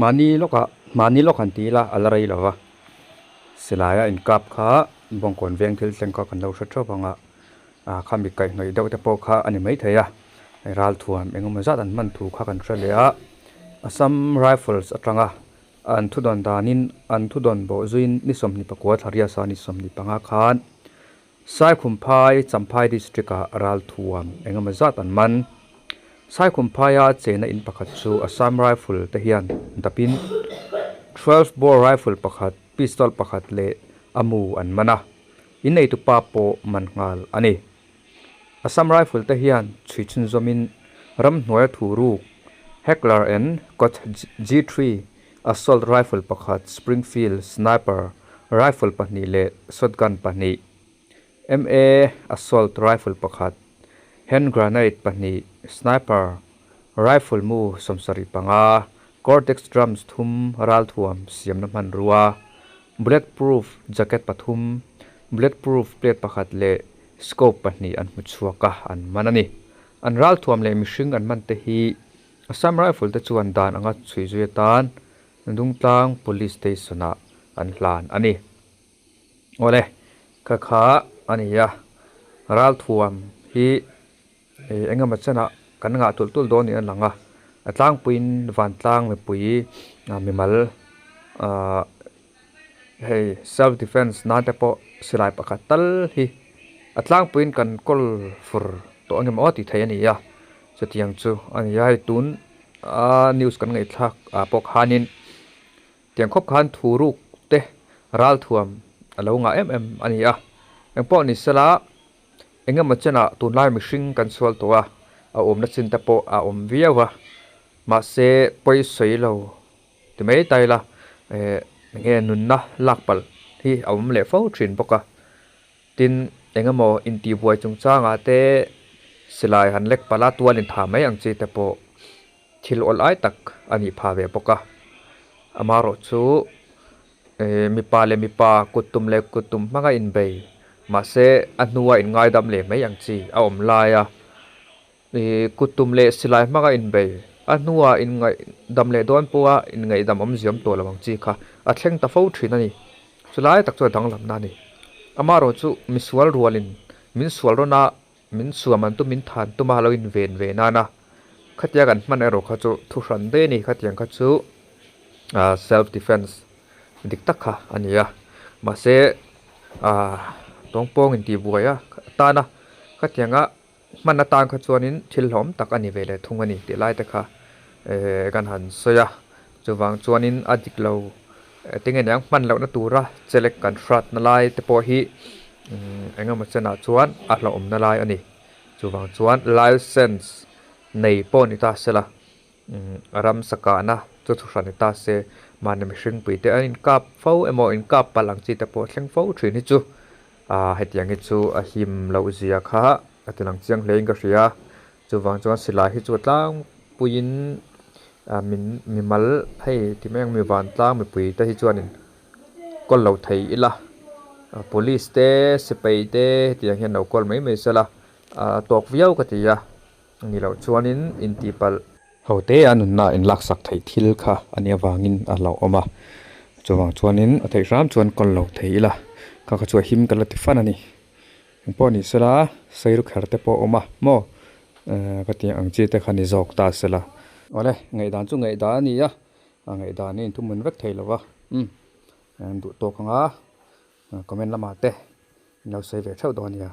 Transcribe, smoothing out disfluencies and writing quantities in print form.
Mahni lawkah mahni lawk han ti ila a la rei lo va, silaia inkap kha Bawngkawn veng thil thleng kha kan lo hre theuh ang a, ah khami kaihhnawih deuh te pawh kha a ni maithei a, ralthuam eng emaw zat an hman thu kha kan hre leh a, Assam Rifles atanga an thudawn danin an thudawn bawh zuiin ni 24 thla riasa ni 25 khan Saikhumphai, Champhai District-ah ralthuam eng emaw zat an man. Saikhumphaiah chena in pakhat chu Assam Rifle te hian dapin 12 bore rifle pakhat, pistol pakhat leh a mu an man a, inneitupa pawh man nghal a ni. Assam Rifle te hian chhui chhunzawmin ramhnuaia thu ruk Heckler and Koch G3 Assault Rifle pakhat, Springfield Sniper Rifle pahnih leh Shotgun pahnih, MA Assault Rifle pakhat, Hand Granade pahnih, Sniper Rifle mu 75, Cortex Drums thum ralthuam siamna hmanrua, Bulletproof Jacket pathum, Bulletproof Plate pakhat leh Scope pahnih an hmu chhuak a, an man a ni. An ralthuam leh mihring an man te hi Assam Rifle te chuan dan anga chhui zui atan Dungtlang Police Station ah an hlan a ni. Awle, kha kha a ni a, ralthuam hi eng emaw chenah kan ngah tulh tulh dawn niin a lang a, a tlangpuiin vantlang mipui mimal ahh hei self defence nan te pawh silai pakhat tal hi a tlangpuiin kan kawl fur tawh ang emaw tih theih a ni a. Chutiang chu a ni a, hei tun a news kan ngaihthlak ah pawh khanin tiang khawp khan thu ruk te ralthuam a lo ngah em em a ni a, engpawh ni sela engemaw chenah tunlai mihring kan sual tawh a, a awmna chin te pawh a awm viau a, mahse pawi sawi lo ti mai ta ila eh enge nunna lak palh hi a awm leh fo thin bawk a. Tin, engemaw intihbuai chungchangah te silai han lek palh a, tual intha mai ang chi te pawh thil awl ai tak a nih phah ve bawk a. Amaherawhchu mipa leh mipa kut tum leh kut tum hmanga inbei mahse a hnua inngaidam leh mai ang chi a awm lai a. Kut tum leh silai hmanga inbei a hnua inngaihdam leh dawn pawha inngaihdam awmzia awm tawh lo ang chi kha a thleng ta fo thin a ni. Chulai tak chu a danglamna a ni. Amaherawh chu misual rualin min sual rawn a, min suam an tum, min than tum a lo inven ve nana khatia kan hman erawh kha chu thu hran daih a ni. Khatiang kha chu self defence dik tak kha a ni a. Mahse tawngpawng intihbuai a tana khatianga Hman atan kha chuanin thil hlawm tak a ni ve leh thung a ni tih lai te kha eh kan han sawi a, chuvang chuanin a dik lo tinge niang hman lohna tura chelek kan hratna lai te pawh hi eng emaw chenah chuan a hlauhawmna lai a ni. Chuvang chuan license nei pawh ni ta sela ramsa kahna chu thuhran ni ta se mahni mihring puite an inkap fo emaw inkap palh ang chi te pawh thleng fo thin hi chu Aaa hetiang hi chu a him loh zia kha a ti lang chiang hle in ka hria chuvang chuan silai hi chu a tlangpuiin ah min mimal hei ti mai ang mi vantlang mipui te hi chuanin kawl lo thei ila police te sipai te hetiang hian lo kawl mai mai sela a tawk viau ka ti a ni loh chuanin intihpalh. Ho te a nunna in laksak theih thil kha a nih avangin a hlauhawm a, chuvang chuanin a theih hram chuan kawl lo thei ila, kha kha chu a him ka la ti fan a ni. Engpawh ni sela seiru kher te pawh a awm a maw ka tih ang chi te kha ni zawk ta sela. Awle, ngaihdan chu ngaihdan a ni a, a ngaihdan hi inthumun vek thei lo va, umm duh tawk anga comment lamah te in lo sawi ve theuh dawn a nia.